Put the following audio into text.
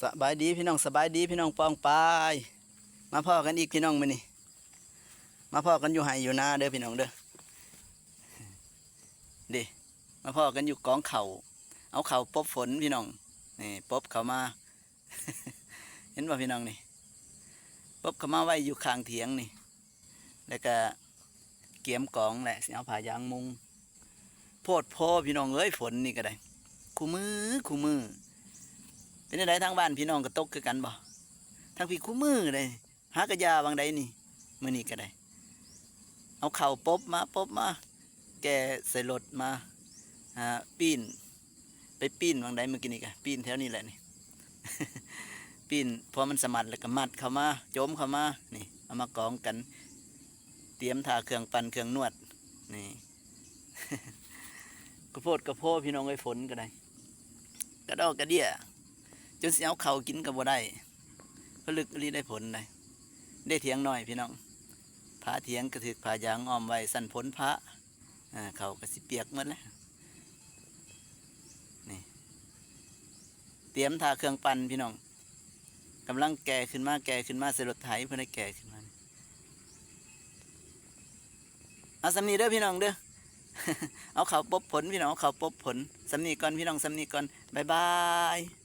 ສະບາຍດີພີ່ນ້ອງ ສະບາຍດີພີ່ນ້ອງປ້ອງປາຍ ມາພໍ້ກັນອີກພີ່ນ້ອງມື້ນີ້ ມາພໍ້ກັນຢູ່ໄຮ່ຢູ່ນາເດີພີ່ນ້ອງເດີ ເດ້ ມາພໍ້ກັນຢູ່ກອງເຂົ້າ ເອົາເຂົ້າປົບຝົນພີ່ນ້ອງ ນີ້ປົບເຂົ້າມາ ເຫັນບໍ່ພີ່ນ້ອງນີ້ ປົບເຂົ້າມາໄວ້ຢູ່ຂ້າງຖຽງນີ້ ແລ້ວກະກຽມກອງແຫຼະ ຊິເອົາຜ້າຢາງມຸງ ໂພດໂພພີ່ນ້ອງເອີຍ ຝົນນີ້ກະໄດ້ ຄູ່ມື້ ຄູ່ມື້ ເປັນຈັ່ງໃດທາງບ້ານພີ່ນ້ອງກະຕົກຄືກັນບໍ່ ທາງພີ້ຄູ່ມື້ເດ້ ຫາກະຢ່າຫວ່າງໃດນີ້ ມື້ນີ້ກະໄດ້ ເອົາເຂົ້າປົບມາ ປົບມາ ແກ່ໃສ່ລົດມາ ຫາປີ້ນ ໄປປີ້ນຫວ່າງໃດມື້ກີ້ນີ້ກະປີ້ນແຖວນີ້ແຫຼະນີ້ ປີ້ນພໍມັນສະໝັດແລ້ວກະມັດເຂົ້າມາ ໂຈມເຂົ້າມາ ນີ້ເອົາມາກອງກັນ ຕຽມຖ້າເຄື່ອງປັ່ນເຄື່ອງນວດ ນີ້ ກະໂພດກະໂພພີ່ນ້ອງເອີຍ ຝົນກະໄດ້ ກະດອກກະເດ້ຍ ຈົນຊິເອົາເຂົ້າກິນກະບໍ່ໄດ້ ຜະລຶກອີ່ຫຼີໄດ໋ຝົນໄດ໋ ໄດ້ຖຽງນ້ອຍພີ່ນ້ອງ ຝາຖຽງກະຖືກຜ້າຢາງອ້ອມໄວ້ ຊັ້ນຝົນຟ້າ ເຂົ້າກະຊິປຽກໝົດແລ້ວ ນີ້ ຕຽມຖ້າເຄື່ອງປັ່ນພີ່ນ້ອງ ກຳລັງແກ່ຂຶ້ນມາ ແກ່ຂຶ້ນມາໃສ່ລົດໄຖ ເພິ່ນໄດ້ແກ່ຂຶ້ນມາ ເອົາສ່ຳນີ້ເດີພີ່ນ້ອງເດີ ເອົາເຂົ້າປົບຝົນພີ່ນ້ອງ ເອົາເຂົ້າປົບຝົນ ສ່ຳນີ້ກ່ອນພີ່ນ້ອງ ສ່ຳນີ້ກ່ອນ ບາຍບາຍ.